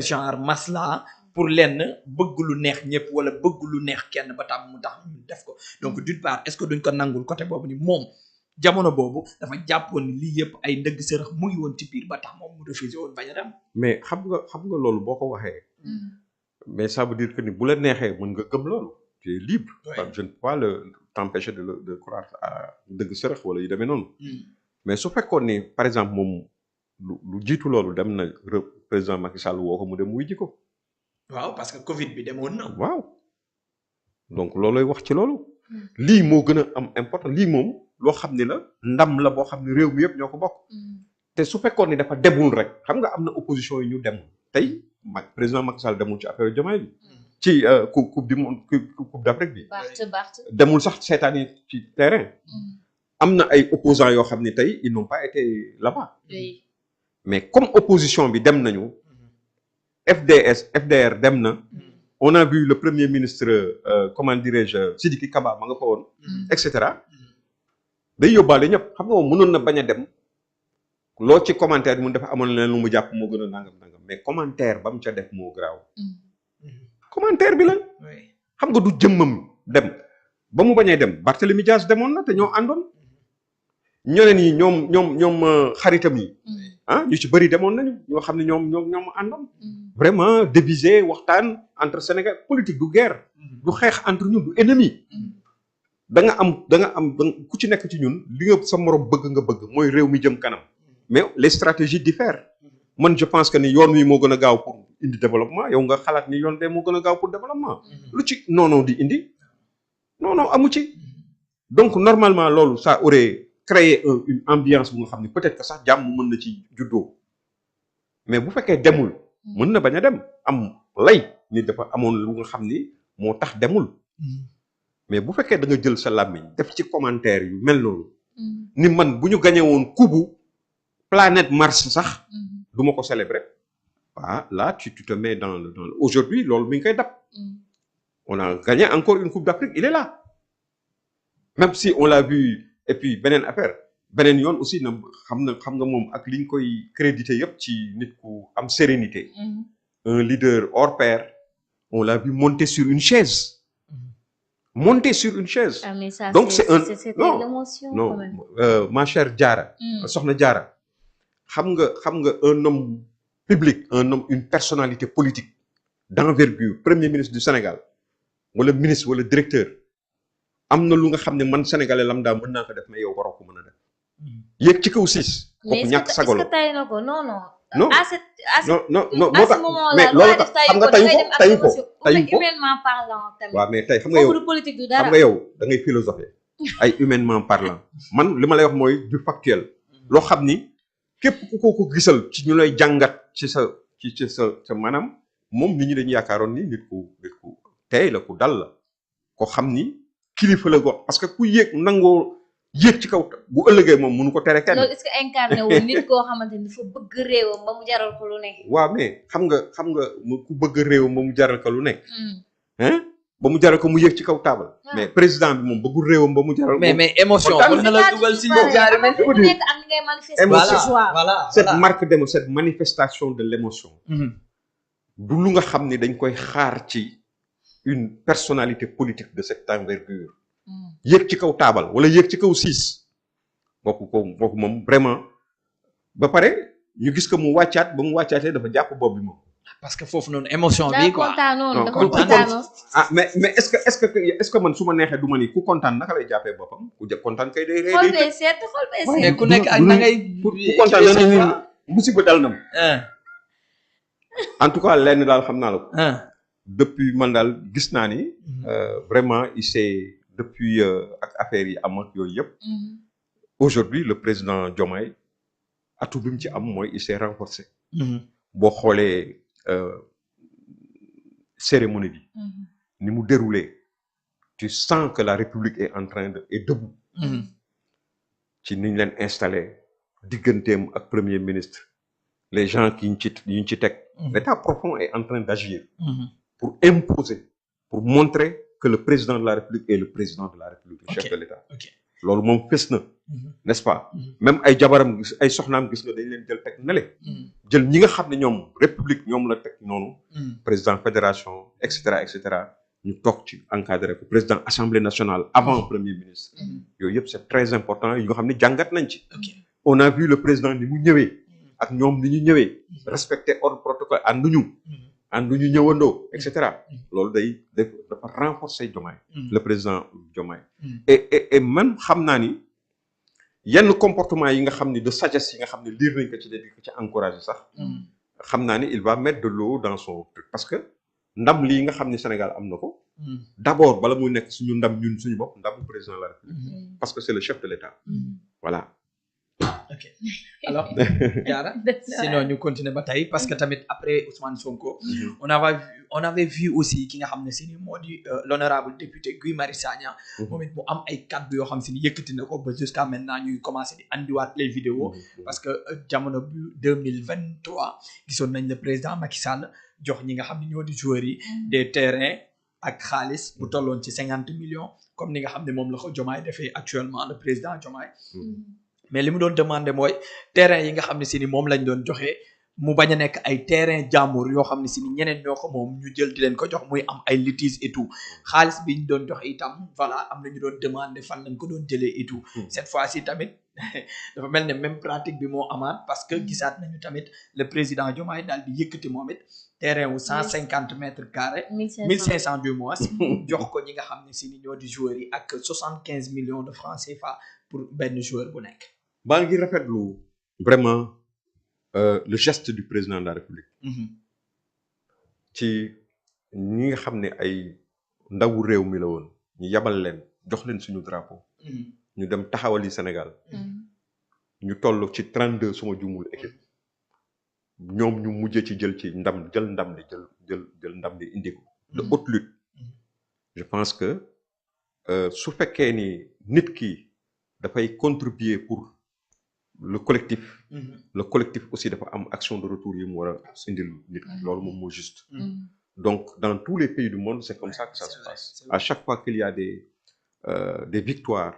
genre masla pour lenn bëgg lu neex ñëpp wala bëgg lu neex kenn ba tax mu tax ñu def ko donc d'une part est-ce que duñ ko nangul côté boobu ni moom jamono boobu dafa jàppoon ni lii yëpp ay ndëgg sërëx mu ngi woon ci biir ba tax moom mu refusé woon bañ a dem. mais xam nga loolu boo ko waxee. mais ça veut dire que ni bu la neexee mën nga gëm loolu. tu es libre. je ne peux pas t'empêcher de croire à ndëgg sërëx wala yu demee noonu. mais su fekkoon ni par exemple moom lu jiitu loolu dem na président Macky Sall woo ko mu dem wuy ji ko. waaw parce que Covid bi demoon na. waaw donc loolooy wax ci loolu. lii moo gën a am important lii moom loo xam ni la ndam la boo xam ne réew mi yëpp ñoo ko bokk. te su fekkoon ni dafa demul rek xam nga am na opposition yi ñu demul tey président Macky Sall demul ci affaire Diomaye bi. ci coupe du monde coupe d'Afrique bi. demul sax seetaan yi ci terrain. am na ay opposants yoo xam ne tey ils n'ont pas été là-bas. mais comme opposition bi dem nañu. FDR dem na. on a vu le premier ministre comment dirais-je Sidiki Kaba ma nga fa woon. et cetera. day yóbbaale ñëpp xam nga moom mënoon na bañ a dem. loo ci commentaire bi mu dafa amoon leen lu mu jàpp moo gën a nangam mais commentaire ba mu ca def moo garaaw. commentaire bi la. xam nga du jëmmam dem ba mu bañee dem Barthélemy Dias demoon na te ñoo àndoon. ñeneen yi ñoom xaritam yi. ñu ci bëri demoon nañu ñoo xam ne ñoom àndoon. vraiment diviser waxtaan entre Sénégal politique du guerre. du xeex entre ñun du ennemi. da nga am ku ci nekk ci ñun li nga sa morom bëgg nga bëgg mooy réew mi jëm kanam. mais les stratégies diffèrent. man je pense que ni yoon wi moo gën a gaaw pour indi développement yow nga xalaat ni yoon bee moo gën a gaaw pour développement. lu ci non di indi. non amu ci. donc normalement loolu ça aurait créé une ambiance bu nga xam ne peut-être que sax jàmm mën na ci juddoo. mais bu fekkee demul. mën na bañ a dem am lay ni dafa amoon lu nga xam ni moo tax demul. mais bu fekkee da nga jël sa làmmiñ def ci commentaire yu mel noonu. ni man bu ñu gagné woon kubu planète Mars sax. du ma ko célébrer. là tu te mets dans le aujourd'hui loolu mi ngi koy dab. on a gagné encore une coupe d'Afrique il est là. même si on l'a vu et puis beneen affaire beneen yoon aussi na xam nga moom ak li ñu koy crédité yëpp ci nit ku am sérénité. un leader hors pair on l'a vu monter sur une chaise. monter sur une chaise. Donc c'est non ma chère Diarra. soxna Diarra xam nga un homme public une personnalité politique d'envergure premier ministre du Sénégal wala ministre wala directeur am na lu nga xam ne man sénégalais lambda mën naa ko def mais yow waroo ko mën a def. yéeg ci kaw siis. kooku ñàkk sago la tay na ko non. non moo tax mais loolu tax xam nga tayu ko humainement parlant tamit. waaw mais tey xam nga yow da ngay philosopher ay humainement parlant man li ma lay wax mooy du factuel loo xam ni képp ku ko gisal ci ñu lay jàngat ci sa maanaam moom nit ñi dañu yaakaaroon ni nit ku tey la ku dal la ko xam ni kilifa la ko parce que ku yéeg nangoo yéeg ci kaw bu ëllëgee moom mënu ko tere kenn. loolu est-ce que incarné wu nit koo xamante ni dafa bëgg réewam ba mu jaral ko lu nekk. waaw mais xam nga ku bëgg réewam ba mu jaral ko lu nekk. ba mu jaral ko mu yéeg ci kaw taabal. mais président bi moom bëggul réewam ba mu jaral. mais émotion mën na la dugal si jaari mel. ku nekk ak ngay manifester joie. voilà cette manifestation de l'émotion. du lu nga xam ne dañ koy xaar ci une personnalité politique de cette envergure. yéeg ci kaw taabal wala yéeg ci kaw siis kooku moom vraiment ba pare ñu gis que mu wàccaat ba mu wàccaatee dafa jàpp bopp bi moom. parce que foofu noonu émotion bi quoi mais est-ce que man su ma neexee du ma ni ku kontaan naka lay jàppee boppam ku kontaan kay day rey. xol bee seet mais ku nekk ak na ngay. ku kontaan na ni musiba dal na ma. en tout cas lenn daal xam naa la ko. depuis man daal gis naa ni. vraiment il s'est depuis ak affaire yi am ak yooyu yëpp. aujourd'hui le président Diomaye atu bi mu ci am mooy il s'est renforcé. boo xoolee cérémonie bi. ni mu déroulé tu sens que la République est en train de est debout. ci ni ñu leen installé digganteem ak premier ministre les gens qui ñu ci teg. l'état profond est en train d'agir. pour imposer pour montrer que le président de la République est le président de la République, le chef de l'État. loolu moom fës na n'est-ce pas même ay jabaram gis ay soxnaam gis nga dañ leen jël teg nale jël ñi nga xam ne ñoom république ñoom la teg noonu président fédération et cetera ñu toog ci encadré ko président assemblée nationale avant premier ministre yooyu yëpp c'est très important yi nga xam ne jàngat nañ ci on a vu le président ni mu ñëwee ak ñoom ni ñu ñëwee respecter ordre protocole ànduñu ñëwandoo et cetera loolu dafa renforcer Diomaye le président Diomaye et man xam naa ni yenn comportement yi nga xam ni de sagesse yi nga xam ne lire nañ ko ci di ko ci encourager sax xam naa ni il va mettre de l'eau dans son truc parce que ndam lii nga xam ni Sénégal am na ko d'abord bala muy nekk suñu ndam ñun suñu bopp ndamu président de la République parce que c'est le chef de l'État voilà. Ok alors Diarra sinon ñu continuer ba tey parce que tamit après Ousmane Sonko on avait vu aussi ki nga xam ne si ni moo di l'honorable député Guy Marius Sagna moom it mu am ay kaddu yoo xam si ni yëkkati na ko ba jusqu'à maintenant ñuy commencer di andiwaat les vidéos parce que jamono bu 2023 gisoon nañ le président Macky Sall jox ñi nga xam ne ñoo di joueurs yi des terrains ak xaalis bu tolloon ci 50 millions comme ni nga xam ne moom la ko Diomaye defee actuellement le président Diomaye mais li mu doon demandé mooy terrain yi nga xam ne si ni moom lañ doon joxe mu bañ a nekk ay terrain jàmbur yoo xam ne si ni ñeneen ñoo ko moom ñu jël di leen ko jox muy am ay litige et tout xaalis bi ñu doon joxe itam voilà am na ñu doon demandé fan lañ ko doon jëlee et tout cette fois-ci tamit dafa mel ne même pratique bi moo amaat parce que gisaat nañu tamit le président Diomaye daal di yëkkati moom it terrain wu 150 mètres carrés 1500 du mois jox ko ñi nga xam ne si ni ñoo di joueurs yi ak 75 millions de francs CFA pour benn joueur bu nekk. maa ngi rafetlu vraiment le geste du président de la République ci ñi nga xam ne ay ndawu réew mi la woon ñu yabal leen jox leen suñu drapeau ñu dem taxawali Sénégal ñu toll ci 32 suma jumul équipe ñoom ñu mujjee ci jël ndam li indi ko de haute lutte je pense que su fekkee ni nit ki dafay contribuer pour le collectif aussi dafa am action de retour yi mu war a indil nit ki loolu moom moo juste donc dans tous les pays du monde c'est comme ça que ça se passe à chaque fois qu'il y a des victoires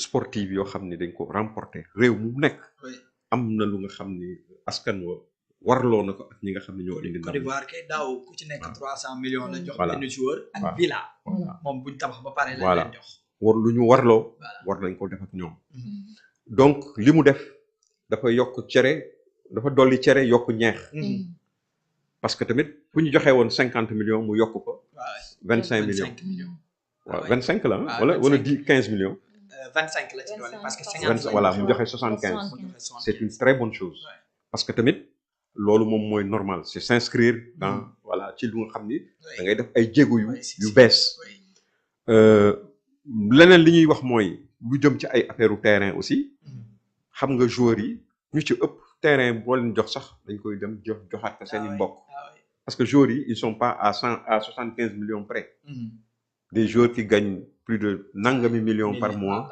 sportives yoo xam ne dañ ko remporter réew mu nekk am na lu nga xam ni askan wa warloo na ko ak ñi nga xam ne ñoo indi Côte d'Ivoire kay daaw ku ci nekk 300 millions la jox benn joueur ak villa moom buñ tabax ba pare la leen jox war lu ñu warloo war nañ ko def ak ñoom donc li mu def dafa yokk cere dafa dolli cere yokk ñeex parce que tamit fu ñu joxee woon 50 millions mu yokk ko 25 millions waaw 25 la wala 15 millions 25 la ci dolli parce que 50 voilà mu joxe 75 c'est une très bonne chose parce que tamit loolu moom mooy normal c'est s'inscrire dans voilà ci lu nga xam ni da ngay def ay jéego yu bees leneen li ñuy wax mooy lu jëm ci ay affaire u terrain aussi xam nga joueurs yi ñu ci ëpp terrain boo leen jox sax dañ koy dem joxaat ko seeni mbokk parce que joueurs yi ils sont pas à 75 millions près des joueurs qui gagnent plus de nangami millions par mois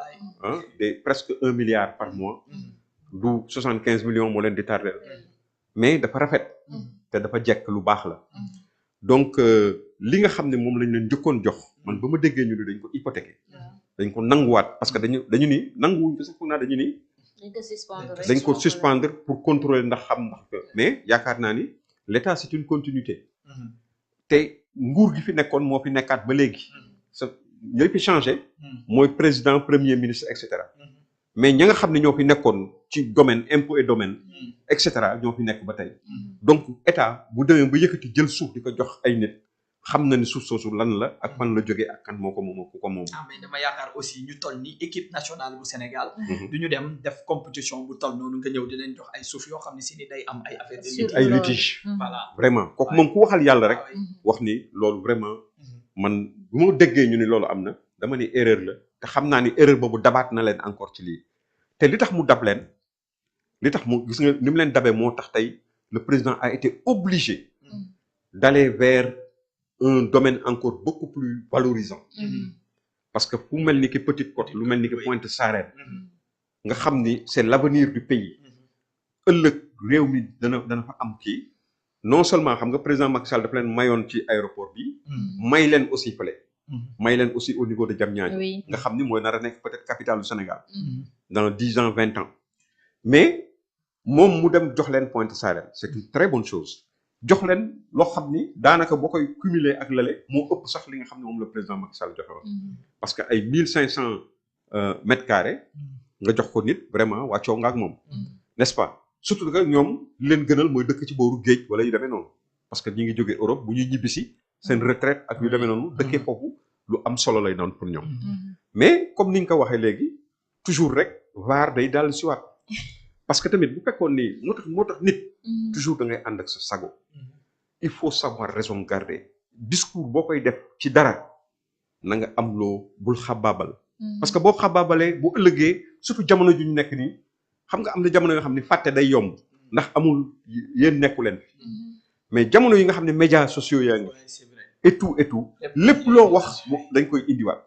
des presque 1 milliard par mois du 75 millions moo leen di tardel mais dafa rafet te dafa jekk lu baax la donc li nga xam ne moom lañ leen njëkkoon jox man ba ma déggee ñu ne dañ ko hypothéquer dañ ko nanguwaat parce que dañu ni nanguwuñ ko sax foog naa dañu ni dañ ko suspendre pour contrôler ndax mais yaakaar naa ni l'État c'est une continuité te nguur gi fi nekkoon moo fi nekkaat ba léegi ñooy fi changé mooy président premier ministre et cetera mais ña nga xam ne ñoo fi nekkoon ci domaine impôt et domaine et cetera ñoo fi nekk ba tey donc état bu demee ba yëkkati jël suuf di ko jox ay nit xam na ni suuf soosu lan la ak fan la jógee ak kan moo ko moom ku ko moom. mais dama yaakaar aussi ñu toll ni équipe nationale bu Sénégal. du ñu dem def compétition bu toll noonu nga ñëw di leen jox ay suuf yoo xam ne si ni day am ay affaire de ay litige voilà vraiment kooku moom ku waxal yàlla rek wax ni loolu vraiment man bu ma déggee ñu ni loolu am na dama ni erreur la te xam naa ni erreur boobu dabaat na leen encore ci lii te li tax mu dab leen li tax mu gis nga ni mu leen dabee moo tax tey le président a été obligé d'aller vers un domaine encore beaucoup plus valorisant parce que fu mel ni ki Petite Côte lu mel ni ki Pointe Sarène nga xam ni c'est l'avenir du pays ëllëg réew mi dana fa am kii non seulement xam nga président Macky Sall dafa leen mayoon ci aéroport bi may leen aussi fële may leen aussi au niveau de Diamniadio oui. nga xam ni mooy nar a nekk peut-être capitale du Sénégal dans 10 ans 20 ans mais moom mu dem jox leen Pointe Sarène c'est une très bonne chose jox leen loo xam ni daanaka boo koy cumuler ak lale moo ëpp sax li nga xam ne moom le président Macky Sall joxe woon parce que ay 1500 mètres carrés nga jox ko nit vraiment wàccoo nga ak moom n'est-ce pas surtout que ñoom li leen gënal mooy dëkk ci booru géej wala yu demee noonu parce que ñi ngi jógee Europe bu ñuy ñibbisi seen retraite ak yu demee noonu dëkkee foofu lu am solo lay doon pour ñoom mais comme ni nga ko waxee léegi toujours rek vaar day daal si waat parce que tamit bu fekkoon ni moo tax nit toujours da ngay ànd ak sa sago il faut savoir raison garder discours boo koy def ci dara na nga am loo bul xabaabal parce que boo xabaabalee bu ëllëgee surtout jamono ju ñu nekk nii xam nga am na jamono yoo xam ne fàtte day yomb ndax amul yéen nekku leen mais jamono yi nga xam ne médias sociaux yaa ngi et tout lépp loo wax dañ koy indiwaat